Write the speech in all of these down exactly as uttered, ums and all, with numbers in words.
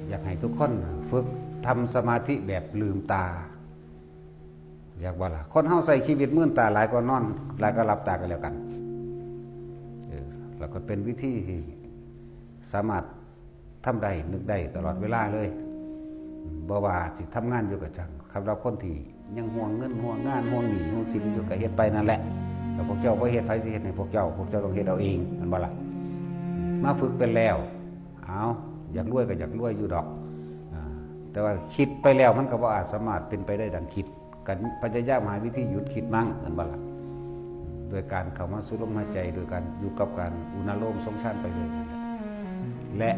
อยากให้ทุกคนฝึกทำสมาธิแบบลืมตา อยากว่าล่ะ คนเฮาใช้ชีวิตมืนตาหลายกว่านอน หลายกว่าหลับตากันแล้วกัน เออ แล้วก็เป็นวิธีที่สามารถทำได้ นึกได้ตลอดเวลาเลย บ่ว่าสิทำงานอยู่ก็ช่าง สำหรับคนที่ยังห่วงเงิน ห่วงงาน ห่วงหนี้ ห่วงสินอยู่ก็เฮ็ดไปนั่นแหละ แล้วพวกเจ้าบ่เฮ็ด ไผสิเฮ็ดให้พวกเจ้า พวกเจ้าต้องเฮ็ดเอาเอง แม่นบ่ล่ะ มาฝึกเป็นแล้ว เอา อยากรวยก็อยากรวยอยู่ดอก อ่า แต่ว่าคิดไปแล้วมันก็บ่อาจสามารถเป็นไปได้ดังคิด กันพยายามหาวิธีหยุดคิดมั่ง แม่นบ่ล่ะ โดยการเข้ามาสู่ลมหายใจ โดยการอยู่กับการอุณาโลมทรงฌานไปเลย และ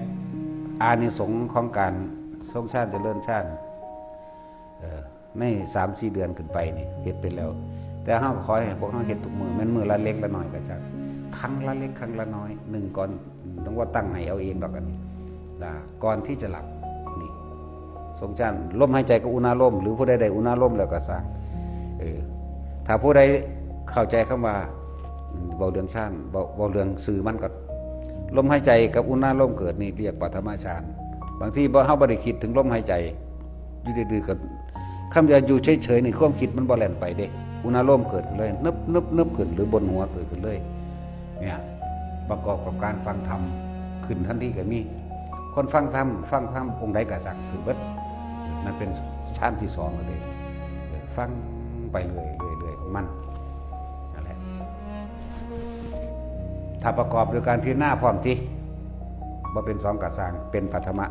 อานิสงส์ของการทรงฌานเจริญฌาน เอ่อ ในสามสี่เดือนขึ้นไปนี่เฮ็ดเป็นแล้ว แต่เฮาก็ขอให้พวกเฮาเฮ็ดทุกมื้อ แม่นมื้อละเล็กละน้อยก็จัก ครั้งละเล็กครั้งละน้อย หนึ่งก่อน ต้องว่าตั้งให้เอาเองดอกอันนี้ นะ ก่อนที่จะหลับ นี่ ทรงฌาน ลมหายใจกับอุณาโลม หรือผู้ใดได้อุณาโลมแล้วก็ซ่าง เออ ถ้าผู้ใดเข้าใจคำว่า เว้าเรื่องฌาน เว้า เว้าเรื่องชื่อมันก็ ลมหายใจกับอุณาโลมเกิดนี่เรียกปฐมฌาน บางทีบ่ เฮาบ่ได้คิดถึงลมหายใจ อยู่ดื้อๆก็ คำว่าอยู่เฉยๆนี่ความคิดมันบ่แล่นไปเด้ อุณาโลมเกิดขึ้นเลย นึบๆๆ ขึ้น หรือบนหัวเกิดขึ้นเลย เนี่ย ประกอบกับการฟังธรรม ขึ้นทันทีก็มี คนฟังธรรม ฟังธรรมองค์ใดก็ซ่างขึ้นเบิด นั่นเป็นฌานที่สองแล้วเด้ ฟังไปเรื่อยๆๆ ของมัน นั่นแหละ ถ้าประกอบโดยการพิจารณาพร้อมที่ บ่เป็นสองก็ซ่าง เป็นปฐมะ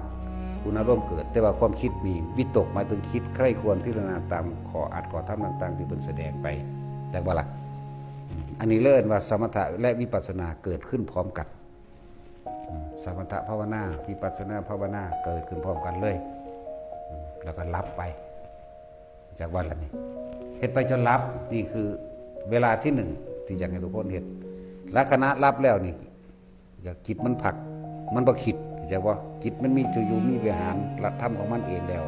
อุณาโลมเกิด แต่ว่าความคิดนี่ วิตกหมายถึงคิดใคร่ครวญพิจารณาตามข้ออัดข้อธรรมต่างๆ ที่เพิ่นแสดงไป จักบ่ล่ะ อันนี้เลยเอิ้นว่าสมถะและวิปัสสนาเกิดขึ้นพร้อมกัน อืม สมถะภาวนา วิปัสสนาภาวนาเกิดขึ้นพร้อมกันเลย อืม แล้วก็หลับไป จักว่าล่ะนี่ เฮ็ดไปจนหลับ นี่คือเวลาที่หนึ่งที่อยากให้ทุกคนเฮ็ด และขณะหลับแล้วนี่ อยากจิตมันพัก มันบ่คิด เข้าใจบ่ จิตมันมีที่อยู่ มีวิหารธรรมของมันเองแล้ว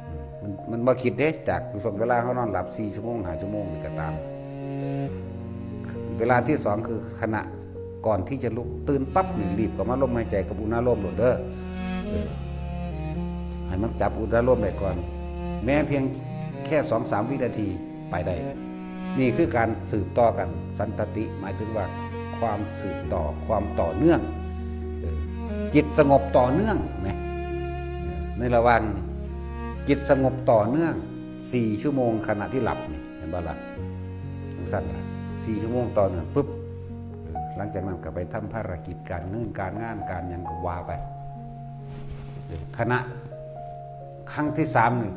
อืม มัน มันบ่คิดเด้ จากช่วงเวลาเฮานอนหลับสี่ชั่วโมง ห้าชั่วโมงนี่ก็ตาม เวลาที่สองคือขณะก่อนที่จะลุก ตื่นปั๊บนี่รีบเข้ามาลมหายใจกับอุณาโลมโลดเด้อ เออ ให้มันจับอุณาโลมได้ก่อน แม้เพียงแค่สองสามวินาทีไปได้ นี่คือการสืบต่อกัน สันตติ หมายถึงว่าความสืบต่อ ความต่อเนื่อง เออ จิตสงบต่อเนื่องนะ ในระหว่างจิตสงบต่อเนื่องสี่ชั่วโมงขณะที่หลับนี่ เห็นบ่ล่ะ จังซั่นล่ะ สี่ชั่วโมงต่อเนื่องปุ๊บ เออ หลังจากนั้นก็ไปทำภารกิจการเงินการงานการหยังก็ว่าไป เออ ขณะครั้งที่สามนี่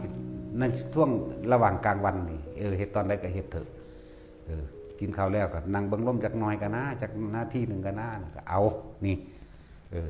ในช่วงระหว่างกลางวันนี่ เออ เฮ็ดตอนใดก็เฮ็ดเถอะ เออ กินข้าวแล้วก็นั่งเบิ่งลมจักหน่อยก็นะ จักนาทีหนึ่งก็นะ ก็เอา นี่ เออ